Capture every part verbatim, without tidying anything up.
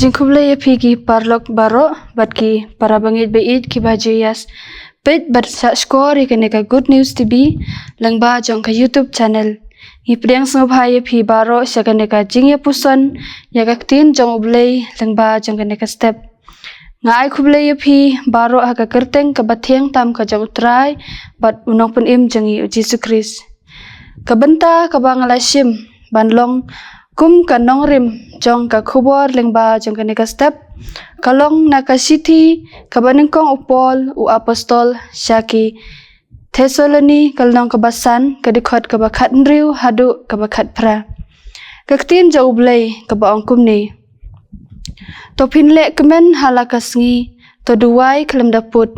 Jingkhublei ïa phi ki paralok baroh bad ki para bangeit ba ïeit kiba ju ïa peit bad shah shkor ïa kane ka Good News T V lyngba jong ka YouTube channel. Ngi pdiang sngewbha ïa phi baroh sha kane ka jingïapuson ïa ka ktien jong U Blei lyngba jong kane ka step. Nga ai khublei ïa phi baroh ha ka kyrteng kaba thiang tam ka jong U Trai bad U Nongpynim jong ngi U Jisu Khrist. Ka bynta kaba nga la shim ban long kum ka nongrim jong ka khubor lyngba jong kane ka step ka long na ka shithi kaba nyngkong u Paul u apostol sha ki Thessaloni ka lynnong kaba san, ka dkhot kaba khathynriew haduh kaba khatphra. Ka ktien jong U Blei kaba ong kumne: To phin leh kmen ha la ka sngi, to duwai khlem da pud.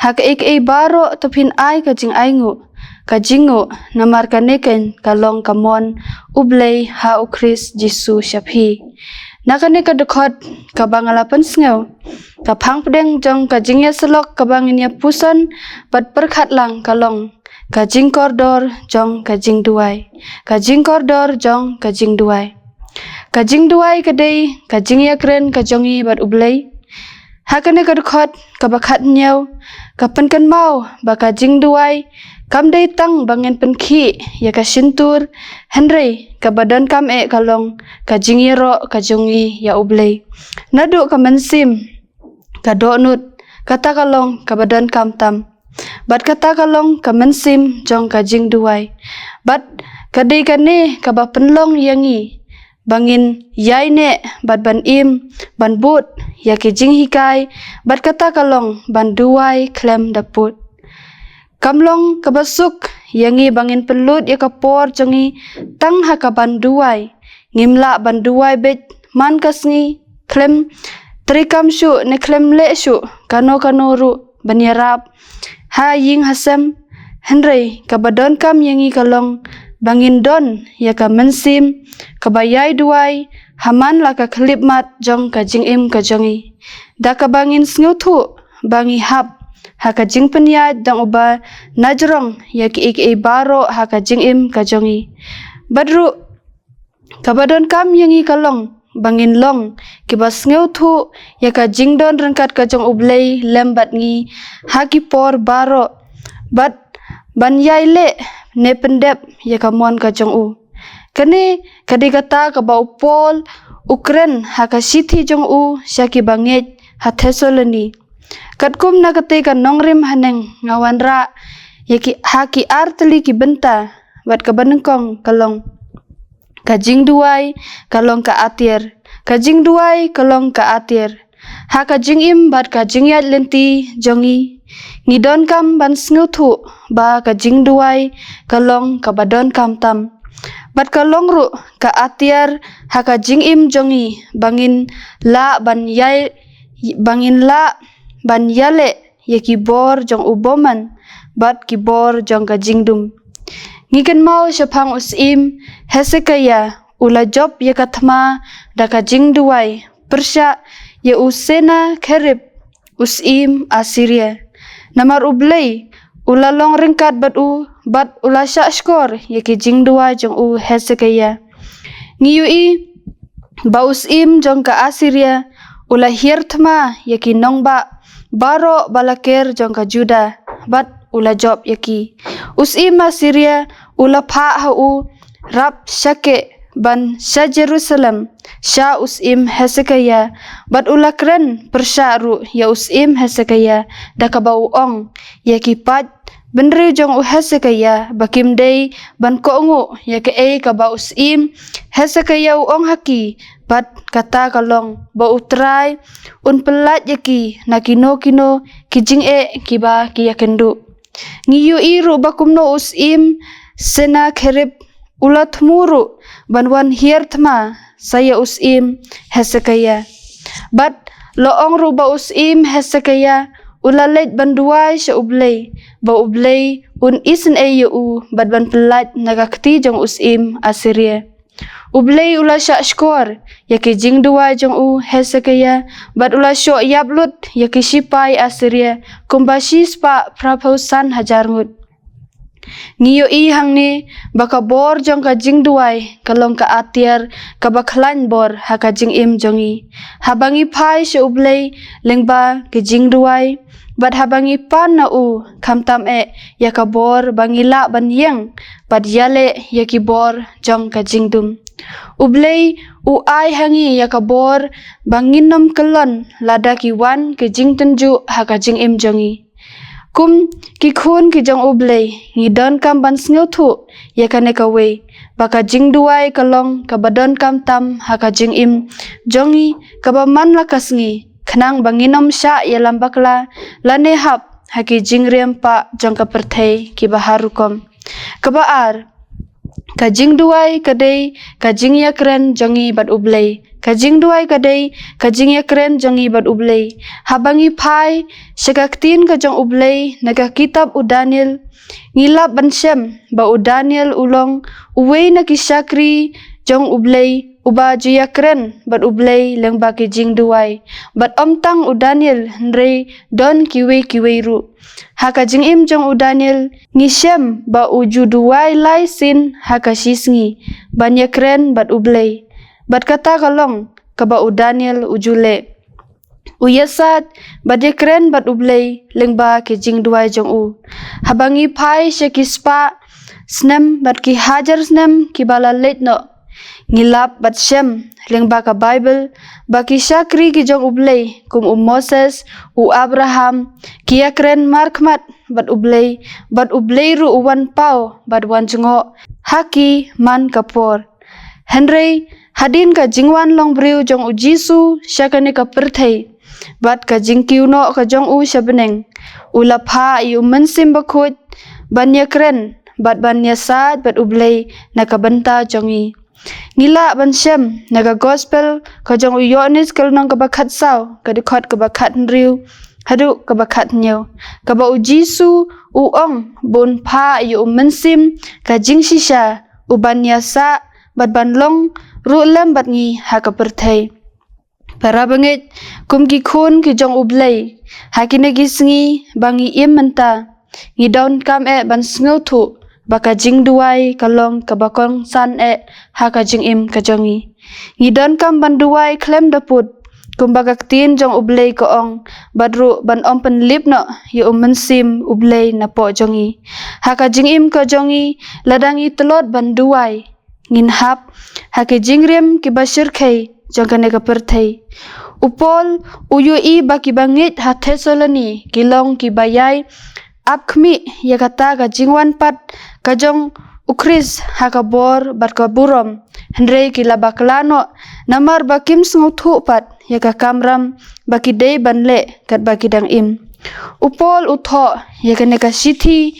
Ha kaei kaei baroh to phin ai ka jingainguh, ka jingnguh, namar kane keiñ ka long ka mon U Blei ha U Khrist Jisu sha phi. Na kane ka dkhot kaba nga la pynsngew, ka phang pdeng jong ka jingïasyllok kaba ngin ïapuson bad pyrkhat lang ka long ka jingkordor jong ka jingduwai. Ka jingkordor jong ka jingduwai. Ka jingduwai ka dei ka jingïakren ka jong ngi bad U Blei. Ha kane ka dkhot kaba khathynñiew ka pynkynmaw ba ka jingduwai kam dei tang ba ngin pynkhih ïa ka shyntur, hynrei kaba donkam eh ka long ka jingïaroh ka jong ngi ïa U Blei. Naduh ka mynsiem, ka dohnud, kata ka long kaba donkam tam. Bad kata ka long ka mynsiem jong ka jingduwai. Bad ka dei kane kaba pynlong ïa ngi ba ngin ïaineh bad ban im, ban bud ïa ki jinghikai, bad kata ka long ban duwai khlem da pud. Kam long kaba suk ïa ngi ba ngin pynlut ïa ka por jong ngi tang ha ka ban duwai. Ngim lah ban duwai beit man ka sngi khlem treikam shuh ne khlem leh shuh kano kano ruh ban ïarap ha ïing ha sem. Hynrei kaba donkam ïa ngi ka long ba ngin don ïa ka mynsiem kaba ïai duwai ha man la ka khyllipmat jong ka jingim ka jong ngi, da kaba ngin sngewthuh ba ngi hap ha ka jingpynïaid dang uba najrong ïa kiei kiei baroh ha ka jingim ka jong ngi. Bad ruh kaba donkam ïa ngi ka long ba ngin long kiba sngewthuh ïa ka jingdon ryngkat ka jong U Blei lem bad ngi ha ki por baroh, bad ban ïai leh ne pyndep ïa ka mon ka jong U. Kane ka dei kata kaba u Paul u kren ha ka shithi jong u sha ki bangeit ha Thessaloni. Katkum na katei ka nongrim haneng nga wanrah ïa ki, ha ki ar tylli ki bynta, bad kaba nyngkong ka long ka jingduwai ka long ka atiar. Ka jingduwai ka long ka atiar. Ha ka jingim bad ka jingïaid lynti jong ngi, ngi donkam ban sngewthuh ba ka jingduwai ka long kaba donkam tam. Bad ka long ruh ka atiar ha ka jingim jong ngi ba ngin lah ban ïai, ba ngin lah ban ïaleh ïa ki bor jong u bymman bad ki bor jong ka jingdum. Ngi kynmaw shaphang u syiem Hesekiah, u la jop ïa ka thma da ka jingduwai pyrshah ïa u Sennacherib, u syiem Assyria. Namar U Blei u la long ryngkat bad u, bad u la shah shkor ïa ki jingduwai jong u Hesekiah. Ngi ïohi ba u syiem jong ka Assyria u la hiar thma ïa ki nongbah baroh ba la ker jong ka Judah, bad u la jop ïa ki. U syiem Assyria u la phah ha u Rabshakeh ban sha Jerusalem sha u syiem Hesekiah, bad u la kren pyrshah ruh ïa u syiem Hesekiah da kaba u ong ïa ki paid bynriew jong u Hesekiah ba kim dei ban kohnguh ïa kaei kaba u syiem Hesekiah u ong ha ki, bad kata ka long ba U Trai un pyllait ïa ki na kino kino ki jingeh kiba ki ïakynduh. Ngi ïohi ruh ba kumno u syiem Sennacherib u la thmu ruh ban wan hiar thma sa ïa u syiem Hesekiah. Bad la ong ruh ba u syiem Hesekiah u la leit ban duwai sha U Blei ba U Blei un isynei ïa u bad ban pyllait na ka kti jong u syiem Assyria. U Blei u la shah shkor ïa ki jingduwai jong u Hesekiah, bad u la shoh ïap lut ïa ki shipai Assyria kumba shispah phraphew san hajar ngut. Ngi ïohi hangne ba ka bor jong ka jingduwai ka long ka atiar kaba khlaiñ bor ha ka jingim jong ngi. Haba ngi phai sha U Blei lyngba ka jingduwai, bad haba ngi pan na u, khamtam eh ïa ka bor ba ngi lah ban ïeng bad ïaleh ïa ki bor jong ka jingdum. U Blei u ai ha ngi ïa ka bor ba ngin ym kyllon lada ki wan ki jingtynjuh ha ka jingim jong ngi. Kum ki khun ki jong U Blei, ngi donkam ban sngewthuh ïa kane kawei, ba ka jingduwai ka long kaba donkam tam ha ka jingim jong ngi, kaba man la ka sngi, khnang ba ngin ym shah ïalam bakla lane hap ha ki jingriam pah jong ka pyrthei kiba har rukom. Kaba ar, ka jingduwai ka dei ka jingïakren jong ngi bad U Blei. Ka jingduwai ka dei ka jingïakren jong ngi bad U Blei. Haba ngi phai sha ka ktien ka jong U Blei na ka kitab u Daniel, ngi lap ban shem ba u Daniel u long uwei na ki shakri jong U Blei, uba ju ïakren bad U Blei lyngba ki jingduwai. Bad ym tang u Daniel, hynrei don kiwei kiwei ruh. Ha ka jingim jong u Daniel, ngi shem ba u ju duwai lai sien ha ka shisngi ban ïakren bad U Blei. Bad kata ka long kaba u Daniel u ju leh. U ïasaid bad ïakren bad U Blei lyngba ki jingduwai jong u. Haba ngi phai sha ki spah snem bad ki hajar snem kiba la leit noh, ngi lap bad shem lyngba ka Baibl ba ki shakri ki jong U Blei, kum u Moses, u Abraham, ki ïakren markhmat bad U Blei, bad U Blei ruh u wan paw bad wan jngoh ha ki man ka por. Hynrei hadien ka jingwan longbriew jong u Jisu sha kane ka pyrthei bad ka jingkiew noh ka jong u sha bneng, u la phah ïa u Mynsiem Bakhuid ban ïakren bad ban ïasaid bad U Blei na ka bynta jong ngi. Ngi lah ban shem na ka Gospel ka jong u Ïoannis ka lynnong kaba khatsaw, ka dkhot kaba khathynriew haduh kaba khathynñiew, kaba u Jisu u ong ba un phah ïa u Mynsiem ka jingshisha, u ban ïasah bad ban long ruh lem bad ngi ha ka pyrthei. Para bangeit, kum ki khun ki jong U Blei, ha kine ki sngi ba ngi im mynta, ngi donkam eh ban sngewthuh ba ka jingduwai ka long kaba kongsan eh ha ka jingim ka jong ngi. Ngi donkam ban duwai khlem da pud, kumba ka ktien jong U Blei ka ong, bad ruh ban ym pynlip noh ïa u Mynsiem U Blei napoh jong ngi. Ha ka jingim ka jong ngi, lada ngi tlot ban duwai, ngin hap ha ki jingriam kiba shyrkhei jong kane ka pyrthei. U Paul u ïohi ba kiba ngeit ha Thessaloni ki long kiba ïai ap khmih ïa kata ka jingwan pat ka jong u Khrist ha ka bor bad ka burom. Hynrei ki la bakla noh, namar ba kim sngewthuh pat ïa ka kamram ba ki dei ban leh katba ki dang im. U Paul u thoh ïa kane ka shithi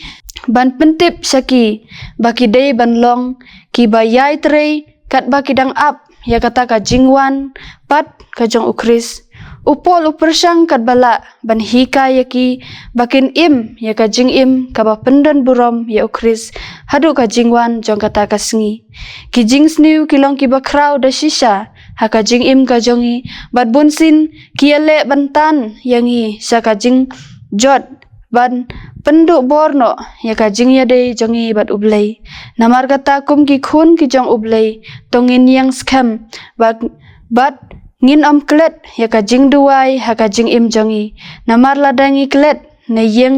ban pyntip sha ki ba ki dei ban long kiba ïai trei katba ki dang ap ïa kata ka jingwan pat ka jong u Khrist. U Paul u pyrshang katba lah ban hikai ïa ki ba kin im ïa ka jingim kaba pyndon burom ïa u Khrist haduh ka jingwan jong kata ka sngi. Ki jingsniew ki long kiba khraw da shisha ha ka jingim ka jong ngi, bad bunsien ki ïaleh ban tan ïa ngi sha ka jingjot ban pynduh bor noh ïa ka jingïadei jong ngi bad U Blei. Namar kata, kum ki khun ki jong U Blei, to ngin ïeng skhem bad, bad ngin ym klet ïa ka jingduwai ha ka jingim jong ngi. Namar lada ngi klet ne ïeng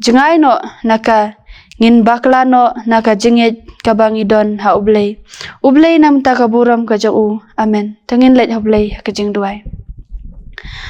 jngai noh na ka, ngin bakla noh na ka jingngeit kaba ngi don ha U Blei. U Blei na ka bynta ka burom ka jong u. Amen. To ngin leit ha U Blei ha ka jingduwai.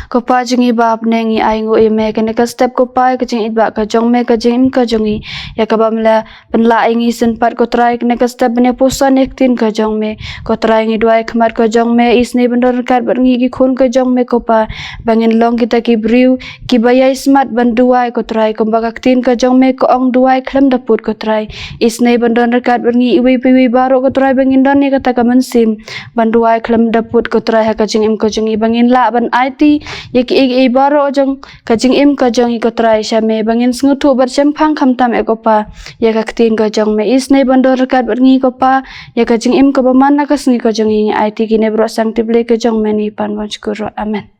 Ko Pa jong ngi ba ha bneng, ngi ainguh ïa me kane ka step ko Pa, ïa ka jingïeit ba ka jong me, ka jingim ka jong ngi, ïa kaba me la pynlah ïa ngi shisien pat ko Trai, kane ka step ban ïa puson ïa ka ktien ka jong me. Ko Trai, ngi duwai khmat ka jong me, isynei ban don ryngkat bad ngi ki khun ka jong me ko Pa, ba ngin long kita ki briew kiba ïai smat ban duwai ko Trai, kumba ka ktien ka jong me ka ong, duwai khlem da pud ko Trai. Isynei ban don ryngkat bad ngi iwei pa iwei baroh ko Trai, ba ngin don ïa kata ka mynsiem ban duwai khlem da pud ko Trai ha ka jingim ka jong ngi, ba ngin lah ban aiti ïa kiei kiei baroh jong ka jingim ka jong ngi ko Trai sha me, ba ngin sngewthuh bad shemphang khamtam eh ko Pa ïa ka ktien ka jong me. Isynei ban don ryngkat bad ngi ko Pa ïa ka jingim kaba man la ka sngi ka jong ngi. Ngi aiti kine baroh sha ka jingpynlong ka jong me, ngi pan ban shukor. Amen.